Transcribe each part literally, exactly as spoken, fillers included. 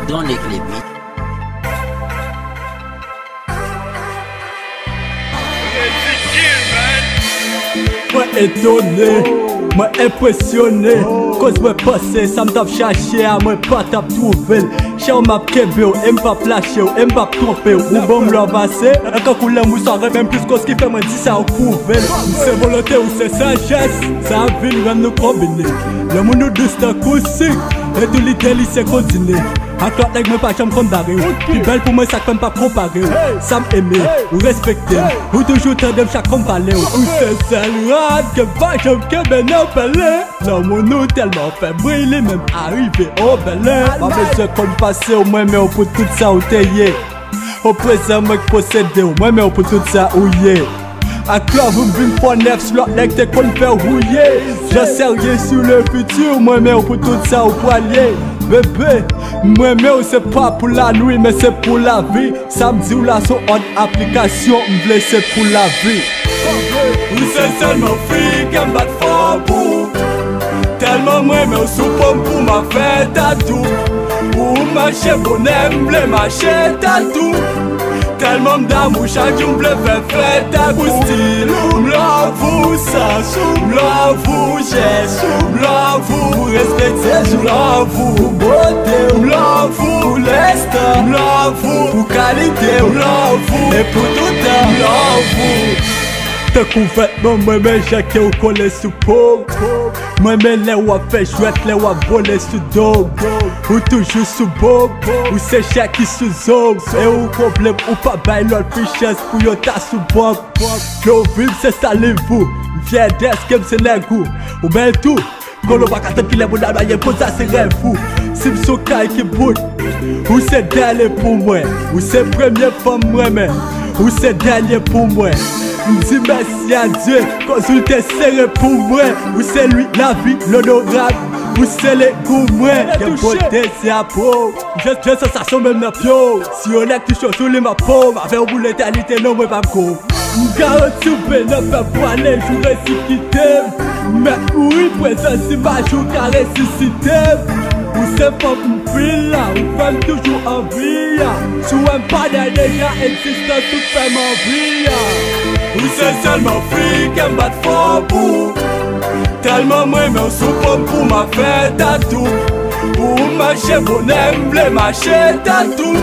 Don Nick Levy. Mwen etone, mwen enpresyone. Koz mwen panse sa m t ap chache a, mwen pa t ap twouve l. Chè w, m ap kenbe w, e m p ap lache w, e m p ap twonpe w. Ou ban m love ase, e kankou lanmou sa w renmen m plis, koz ki fè mwen di sa w pwouve l. M se volonte, ou se sajès, sa ap vin rann nou konbine. Lanmou nou dous tankou sik, e tou li delisye kondine. Ak lòt nèg mwen pa janm konn bare w. Pi bèl pou mwen, sa k fè m p ap konpare w. Sa m eme, ou respekte m, ou toujou tande m chak fwa m pale w. Ou se sèl rad ke m pa janm kenbe nan pèlen. Lanmou nou tèlman fè bri, li menm arive o bèlen. Pa bezwen konn pase w, mwen renmen w pou tout sa w te ye. O prezan mwen k posede w, mwen renmen w pou tout sa ou ye. Ak love ou m vin fò nèf, si lòt nèg te konn fè w wouye. Je serye sou le futur, mwen renmen w pou tout sa ou pral ye. Bebe, mwen renmen w se pa pou lanwi, men se pou lavi. Sa m di w la se yon òd aplikasyon, m vle se pou lavi. Ou se sèlman fi ke m bat fò pou. Tèlman mwen renmen w sou po m pou m ap fè tatou. Pou m mache bonè, m vle mache tatou. Tèlman m damou chak jou m vle fè fèt ak ou. Stil ou, m love ou, sans ou, m love ou, jès ou, m love ou, respè w, m love ou, bote w, m love ou, lèstan, m love ou, pou kalite w, m love ou, e pou toutan, m love ou. Tankou vètman, mwen renmen jan ke w kole sou po. Mwen renmen lè w ap fè jwèt, lè w ap vole sou do. Ou toujou sou bo, ou se chè ki sou zo. E ou pwoblèm, ou pa bay lòt fi chans pou yo ta sou bòk. Lè w vin se saliv ou, m fyè dèske m se nèg ou. Ou bèl tou, kolo pa ka tann kilè pou n al marye, konsa se rèv ou. Si m sou kay ki bout, ou se dènye pou mwen. Ou se premye fanm mwen renmen, ou se dènye pou mwen. M di mèsi a Dye, koz ou te sere pou mwen. Ou se lwi lavi, lonorab, ou se legou mwen. Gen bote se apwo. Jèn, jèn sansasyon menm nan pye w. Si yon nèg touche w sou li, m ap po w. M avè w pou letènite, non, mwen p ap ko. M garanti w, penan fè pwale, jou resi kite m. M mèt mouri, prezans imaj ou ka resisite m. Ou se fanm m feel la, ou fè m toujou anvi a. Si w wè m pa dèyè deja, egzistans ou fè m anvi a. Ou se sèlman fi ke m bat fò pou. Tèlman mwen renmen w sou po m pou m ap fè tatou. Pou m mache bonè, m vle mache tatou.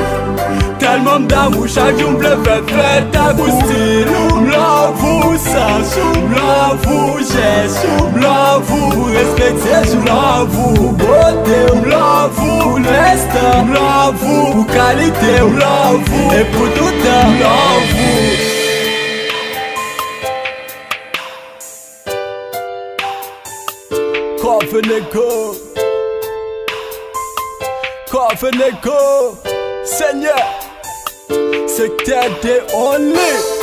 Tèlman m damou chak jou m vle fè fèt ak ou. Stil ou, m love ou, sans ou, m love ou, jès ou, m love ou, respè w, m love ou, bote w, m love ou, lèstan, m love ou, pou kalite w, m love ou, e pou toutan, m love ou. Covenant God, Covenant God, Senyè, se te de only.